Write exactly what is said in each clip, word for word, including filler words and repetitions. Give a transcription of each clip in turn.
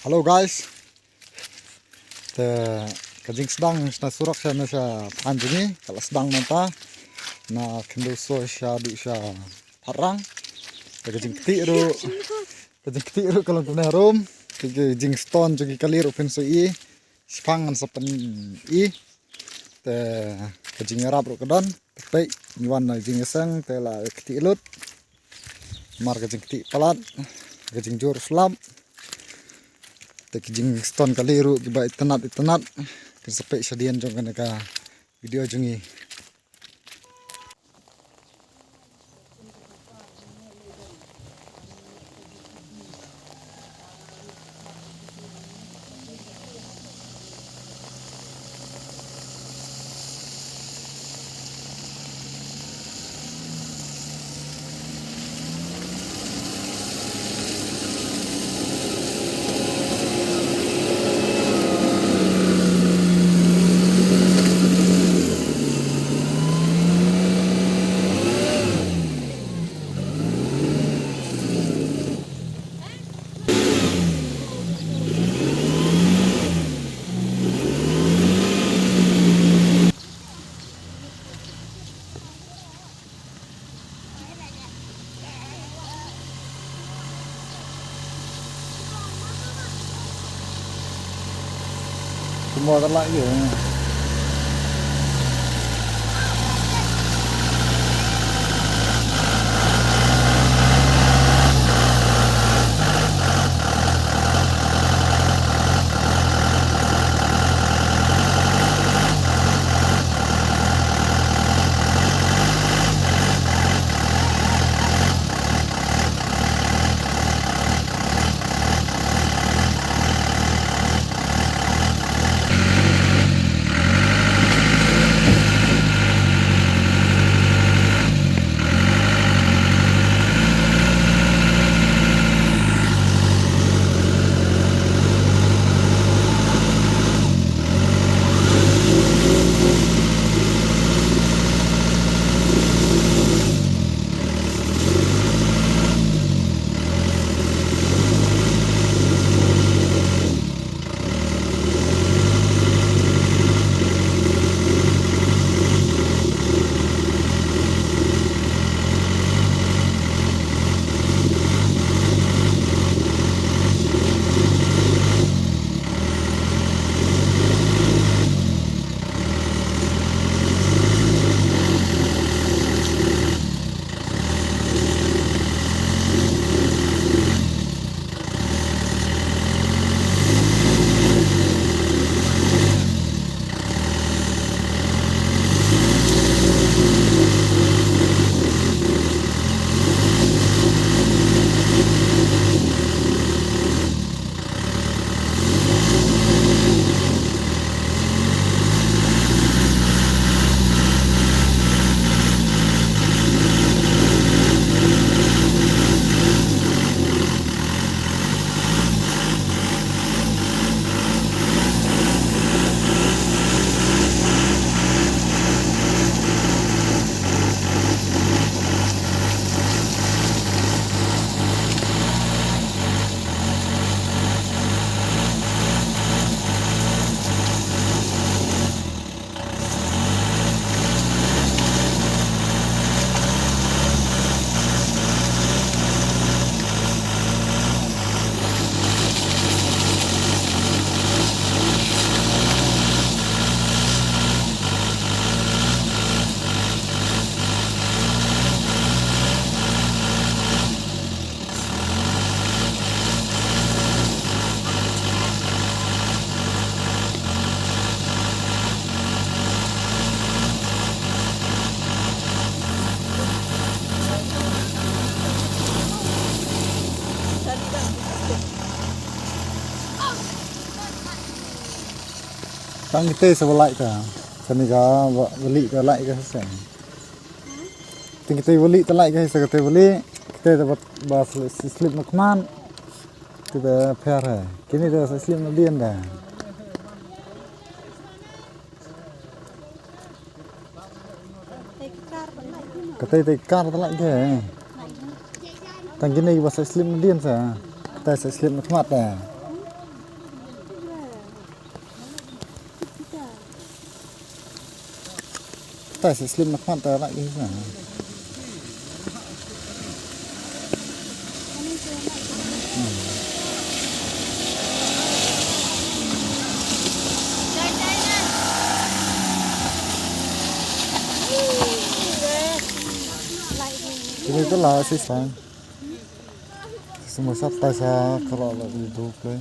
Hello guys. Te ka jingsdang shna surok sha na sha than jong ngi ka la sdang mynta. Na khyndew soi sha du sha pharang. Te ka jingkti ru ka jingkti ru ka long kumne rum. Te ka jingstone jong ngi kali ru phin soi i. Shipang ngan sa pyn i. Te ka jingïarap ruh ka don. Te peit ngi wan na jingïaseng te la kti lut. Mar ka jingkti palat ka jingjur slap. Te ki jingstone kali ruh kiba itynnat itynnat. Kin sa peit shadien jong kane ka video jong ngi. Semua tak lagi. Tang kita sa walai ta. Kani ka wa-, wali ta lai ka sa. Ting kita wali ta lai ka sa kita wali. Kita ta ba, ba sli-, slip na kman. Kita pher hai. Kini ta sa slip na dien da. Katai tai kar ta lai ke. Tang kini ba sa slip na dien sa. Katai sa slip na khmat ta. Te sa slip na khmat te lah ïa. Kini tu lah sisa. Semua sap tai sa kalau lah di dua play.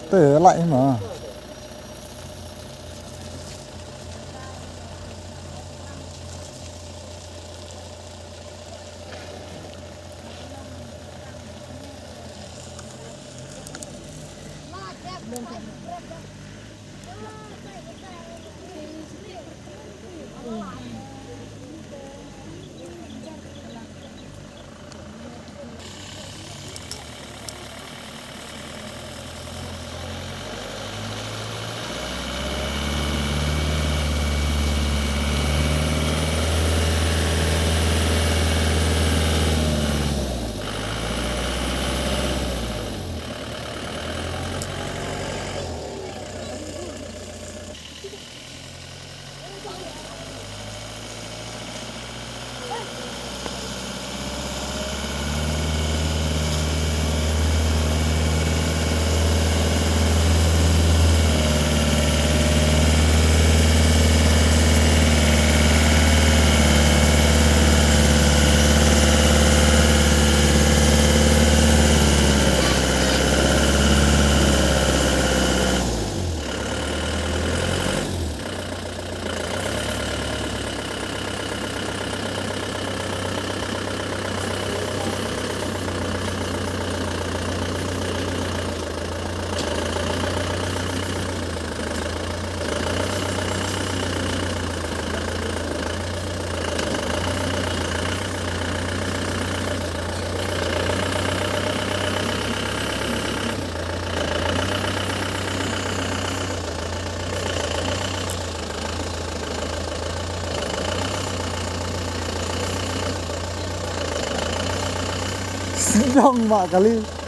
Te lah ima. Sdang ma kali.